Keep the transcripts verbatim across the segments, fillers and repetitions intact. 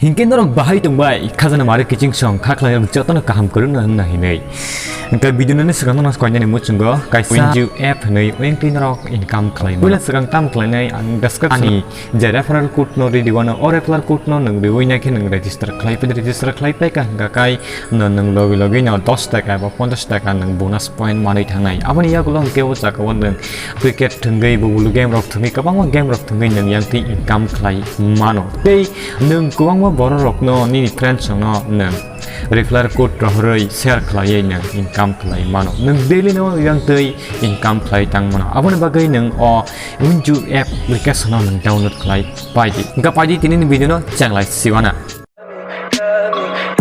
Hinkhe norok bahai tongbai, khajana mari kiching song kha khlaijak jotono kaham kwrwngno hwnna hinwi. Hwnkhe video nani swkang no koinani muchungo kaisa Winju app hinwi oyengtwi norok income khlai mano. Puila swkang tam khlainai ang description ani je referral code no ridi wano, o referral code no nwng riwi naikhe nwng register khlai pai, register khlai pai ka hwnkha kai no nwng logi logi no dos taka eba ponchash taka nwng bonus point manwi thangnai. Aboni yagulo hwnkhe o jaga o nwng cricket thwngwi, bubulu game rok thwngwi, kwbangma game rok thwngwi nwng yang twi income khlai mano. Tei nwng kwbangma borok rokno, nini friends rokno nwng referral code rohorwi share khlaiwi nwng income khlai mano. Nwng daily no yang twi income khlai tang mano. Aboni bagwi nwng o Winju app application no nwng download khlai pai di. Hwnkha pai di tini ni video no chenglai siwana.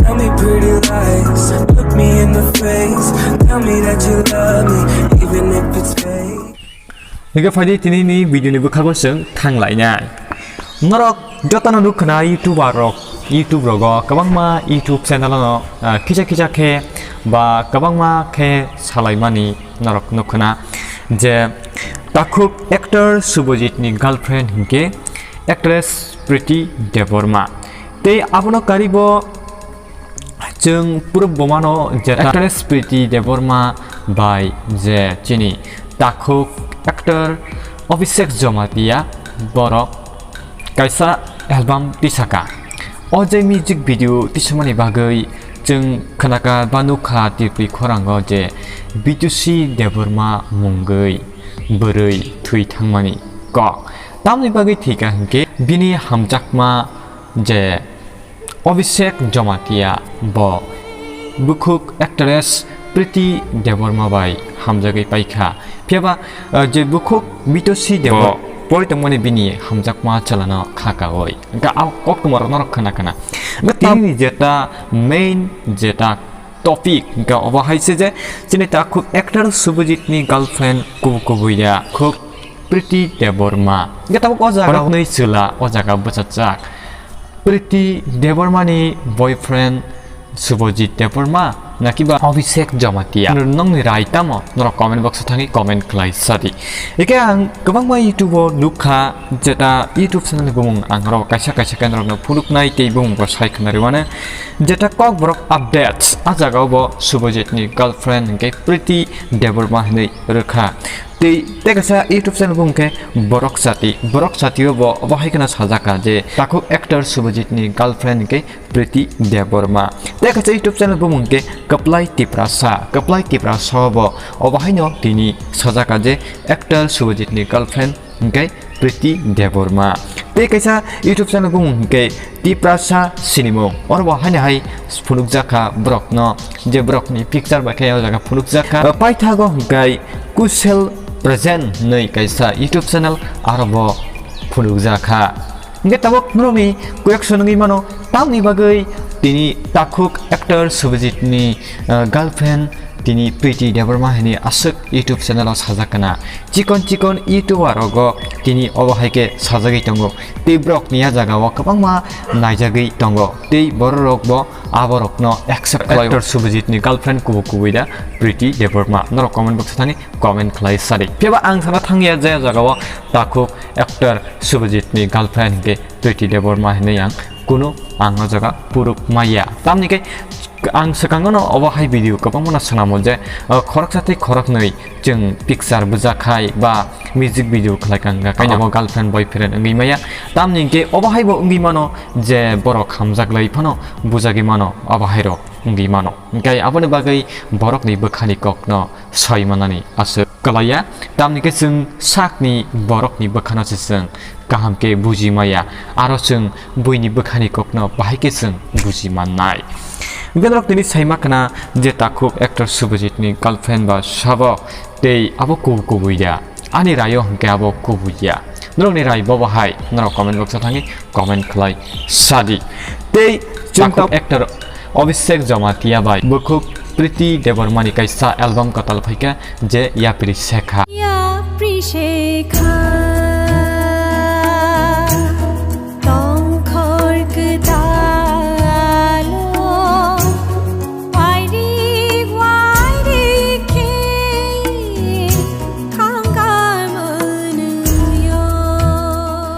Tell me pretty lies, look me in the face. Tell me that you love me, even if it's fake. Hingke phaidi tini ni video ni bwkhago chwng thanglainai. Norok jotono nukkhna YouTuber rok, YouTube rogo kwbangma YouTube channel no, ah, kisa kisa khe ba kwbangma khe salaimani norok nukkhna je takhuk actor Subhajit ni girlfriend hingke actress Priti Debbarma. Tei abono karibo chwng puruk bomano jeta actress Priti Debbarma bai je chini takhuk actor Abhishek Jamatia borok kaisa album tisaka. O je music video tisamani bagwi chwng khnaka ba nukha twipwi khorango je Bitusi Debbarma mungwi bwrwi thwi thangmani kok. Tamni bagwi thwika hinkhe bini hamjakma je Abhishek Jamatia bo bukhuk actress Priti Debbarma bai hamjagwi paikha. Phiyaba, eh, je bukhuk Bitusi Debbarma pori tongmani bini hamjakma chalano kha kaui. Hwnkha a koktwma rok norok khna khna. Hwnkha tini ni jeta main jeta topic hwnkha obo hai se je chini takhuk actor Subhajit ni girlfriend kubu kubuya khuk Priti Debbarma. Hwnkha tabuk o jaga borokni chwla o jaga bwchajak. Priti Debbarma ni boyfriend Subhajit Debbarma nakiba Abhishek Jamatia? Nokni rai tamo? Norok comment box o thangwi comment khlai sadi. Hwnkhe ang kwbangma YouTube o nukha, jeta YouTube channel ni bumung ang oro kaisa kaisa khe norokno phunuknai tei bumung bo sai khna rwmani. Jeta Kokborok updates, a jaga o bo Subhajit ni girlfriend hwnkhe Priti Debbarma hinwi rwkha. Tei tei kaisa YouTube channel bumung khe Borok Chati. Borok Chati o bo obo hai kheno sajak kha je takhuk actor Subhajit ni girlfriend hwnkhe Priti Debbarma. Tei kaisa YouTube channel bumung khe Kwplai Tiprasa. Kwplai Tiprasa o bo obo haino tini sajak kha je actor Subhajit ni girlfriend hwnkhe Priti Debbarma. Tei kaisa YouTube channel bumung hwnkhe Tiprasa Sinimung. Oro bo haino hai phunukjak kha borokno, je borokni picture bai khe o jaga phunukjak kha. Paithago hwnkhe Kusel Present hinwi kaisa YouTube channel aro bo phunukjak kha. Hwnkhe tabuk norokni kuyakso nungwi mano, tamni bagwi tini takhuk actor Subhajit ni, eh, girlfriend tini Priti Debbarma hinwi aswk YouTube channel o sajak kana. Chikon chikon YouTuber rogo tini obo hai khe sajagwi tongo. Tei borok ni a jaga o kwbangma naijagwi tongo. Tei borok rok bo aborok no accept khlai. Actor Subhajit ni girlfriend kubu kubu da Priti Debbarma. Norok comment box o thani comment khlai sadi. Phiya ba ang sana thangya je jaga o takhuk actor Subhajit ni girlfriend hwnkhe Priti Debbarma hinwi ang kunu ang o jaga puruk maya. Tamni khe ang swkango no obo hai video kwbangma no swnamo je, uh, khoroksa tei khoroknwi chwng picture bwjak khai ba music video khlai kha, hwnkha khe obo girlfriend boyfriend wngwi maya. Tamni hwnkhe obo hai bo wngwi mano je borok hamjak lai phano bujagwi mano, obo hai rok wngwi mano. Hwnkhe aboni bagwi borokni bwkhani kokno soi manani aswk kwlaiya. Tamni khe chwng sakni borokni bwkhano se chwng kaham khe buji maya, aro chwng buini bwkhani kokno bahai khe chwng buji mannai. Hwnkhe norok tini sai ma khna je takhuk actor Subhajit ni girlfriend ba sabo tei abo kubu kubu ya. Ani raio hwnkhe abo kubu ya. Norokni rai bo bahai? Norok comment box o thangwi comment khlai sadi. Tei chwng takhuk actor Abhishek Jamatia bai bukhuk Priti Debbarma ni kaisa album kwtal phaikha je Yapri Sekha. Yapri Sekha, tongkhor kwtal o, wairik wairik khe thangkar mwnwi o.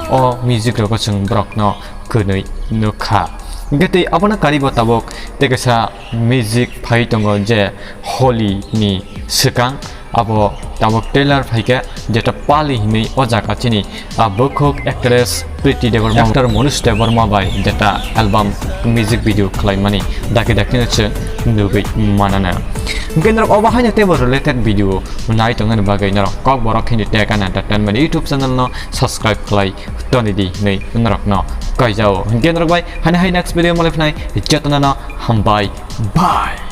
O music rogo chwng borokno kwnwi nukha. Hwnkhe tei abono karibo tabuk tei kaisa music phai tongo je Holi ni swkang, abo tabuk trailer phaikhe, jeta Pali hinwi o jaga chini a bukhuk actress Priti Debbarma, actor Manoj Debbarma bai jeta album music video khlaimani daki daki no chwng nugwi manana. Hwnkhe norok obo haino teibo related video nai tongna bagwi norok Kokborok Hindi Tech and Entertainment YouTube channel no subscribe khlai toni di hinwi norokno kaijao. Hwnkhe norok bai hani hai next video malai phnai, jotono no hambai, bye.